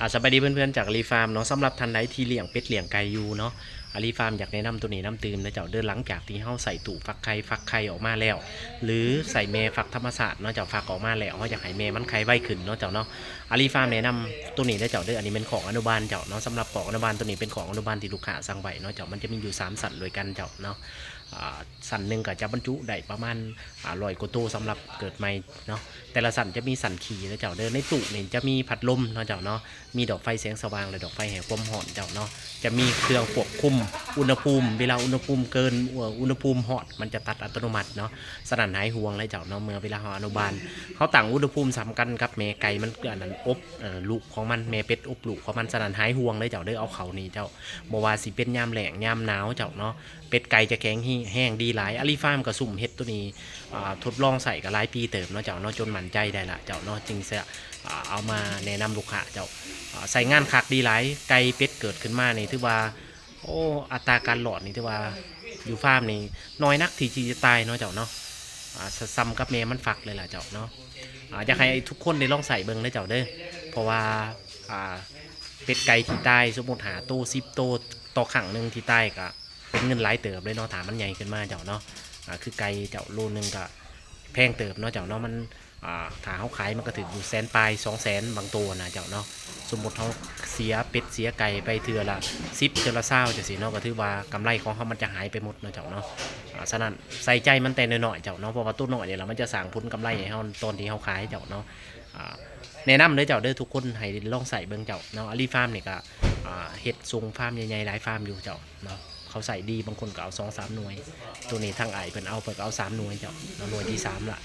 ອາ ສະບາຍດີເພື່ອນໆ ຈາກອາລີຟາມເນາະ. ສຳລັບທ່ານໃດທີ່ລ້ຽງເປັດລ້ຽງໄກ່ຢູ່ເນາະ ອາລີຟາມຢາກແນະນຳໂຕນີ້ນຳຕື່ມເນາະເຈົ້າເດີ. ຫຼັງຈາກທີ່ເຮົາໃສ່ຕູ້ຟັກໄຂ່ ຟັກໄຂ່ອອກມາແລ້ວ ຫຼືໃສ່ແມ່ຟັກທຳມະຊາດເນາະເຈົ້າ ຟັກອອກມາແລ້ວ ເຮົາຢາກໃຫ້ແມ່ມັນໄຂ່ໄວຂຶ້ນເນາະເຈົ້າເນາະ. ອາລີຟາມແນະນຳໂຕນີ້ເດີເຈົ້າເດີ. ອັນນີ້ແມ່ນຂອງອະນຸບານເຈົ້າເນາະ. ສຳລັບຂອງອະນຸບານໂຕນີ້ເປັນຂອງອະນຸບານທີ່ລູກຄ້າສັ່ງໄວ້ເນາະເຈົ້າ. ມັນຈະມີຢູ່ສາມຊັ້ນດ້ວຍກັນເຈົ້າເນາະ. ອາ ຊັ້ນໜຶ່ງກໍຈະບັນຈຸໄດ້ປະມານ ອາ ຮ້ອຍກວ່າໂຕສຳລັບເກີດໃໝ່ເນາະ. ແຕ່ລະຊັ້ນຈະມີຊັ້ນຂີ້ເນາະເຈົ້າເດີ. ໃນຕູ້ນີ້ຈະມີພັດລົມເນາະເຈົ້າເນາະ, ມີດອກໄຟແສງສະຫວ່າງ ແລະ ດອກໄຟໃຫ້ຄວາມຮ້ອນເຈົ້າເນາະ. ຈະມີເຄື່ອງຄວບຄຸມອຸນຫະພູມ ເວລາອຸນຫະພູມເກີນ ເອີ ອຸນຫະພູມຮອດ ມັນຈະຕັດອັດຕະໂນມັດເນາະ. ສະນັ້ນຫາຍຫ່ວງເລີຍເຈົ້າເນາະ. ເມື່ອເວລາເຮົາອະນຸບານ ເຮົາຕັ້ງອຸນຫະພູມສ່ຳກັນກັບແມ່ໄກ່ມັນ ອັນນັ້ນ ອົບ ເອີ ລູກຂອງມັນ ແມ່ເປັດອົບລູກຂອງມັນ. ສະນັ້ນຫາຍຫ່ວງເລີຍເຈົ້າເດີ. ເອົາເຂົ້ານີ້ເຈົ້າ ບໍ່ວ່າຊິເປັນຍາມແລ້ງຍາມໜາວເຈົ້າເນາະ ເປັດໄກ່ຈະແຂງແຮງດີຫຼາຍ. ອາລີຟາມກໍຊຸ່ມເຮັດໂຕນີ້ ອາ ທົດລອງໃຊ້ກໍຫຼາຍປີເຕີບເນາະເຈົ້າເນາະ ຈົນໝັ້ນໃຈໄດ້ລະເຈົ້າເນາະ ຈຶ່ງຈະ ອາ ເອົາມາແນະນຳລູກຄ້າເຈົ້າ. ອາ ໃຊ້ງານຄັກດີຫຼາຍ ໄກ່ເປັດເກີດຂຶ້ນມານີ້ຖືວ່າ ໂອ້ ອັດຕາການລອດນີ້ຖືວ່າຢູ່ຟາມນີ້ໜ້ອຍນັກທີ່ ທີ່ຈະຕາຍເນາະເຈົ້າເນາະ. ອາ ສ່ຳກັບແມ່ມັນຟັກເລີຍລະເຈົ້າເນາະ. ອາ ຢາກໃຫ້ທຸກຄົນໄດ້ລອງໃຊ້ເບິ່ງເດີເຈົ້າເດີ ເພາະວ່າ ອາ ເປັດໄກ່ທີ່ຕາຍ ສົມມຸດຫ້າໂຕ ສິບໂຕ ຕໍ່ຄັ້ງໜຶ່ງທີ່ຕາຍ ກະເປັນເງິນຫຼາຍເຕີບເລີຍເນາະ ຖ້າມັນໃຫຍ່ຂຶ້ນມາເຈົ້າເນາະ. ອາ ຄືໄກ່ເຈົ້າ ໂລໜຶ່ງກະແພງເຕີບເນາະເຈົ້າເນາະ. ມັນ ອາ ຖ້າເຮົາຂາຍມັນກະຖືກຢູ່ແສນປາຍ ສອງແສນ ບາງໂຕນະເຈົ້າເນາະ. ສົມມຸດເຮົາເສຍເປັດເສຍໄກ່ໄປເທື່ອລະສິບ ເທື່ອລະຊາວ ຈັ່ງຊີ້ເນາະ ກະຖືວ່າກຳໄລຂອງເຮົາມັນຈະຫາຍໄປໝົດເນາະເຈົ້າເນາະ. ອາ ສະນັ້ນໃສ່ໃຈມັນແຕ່ນ້ອຍໆເຈົ້າເນາະ ເພາະວ່າໂຕນ້ອຍນີ້ລະມັນຈະສ້າງຜົນກຳໄລໃຫ້ເຮົາຕອນທີ່ເຮົາຂາຍເຈົ້າເນາະ. ອາ ແນະນຳເດີເຈົ້າເດີ ທຸກຄົນໃຫ້ລອງໃຊ້ເບິ່ງເຈົ້າເນາະ. ອາລີຟາມນີ້ກະ ອາ ເຮັດສົ່ງຟາມໃຫຍ່ໆຫຼາຍຟາມຢູ່ເຈົ້າເນາະ. ເຂົາໃຊ້ດີ ບາງຄົນກໍເອົາສອງສາມໜ່ວຍ. ໂຕນີ້ທາງອ້າຍເພິ່ນເອົາ ເພິ່ນກໍເອົາສາມໜ່ວຍເຈົ້າເນາະ ໜ່ວຍທີສາມລະ.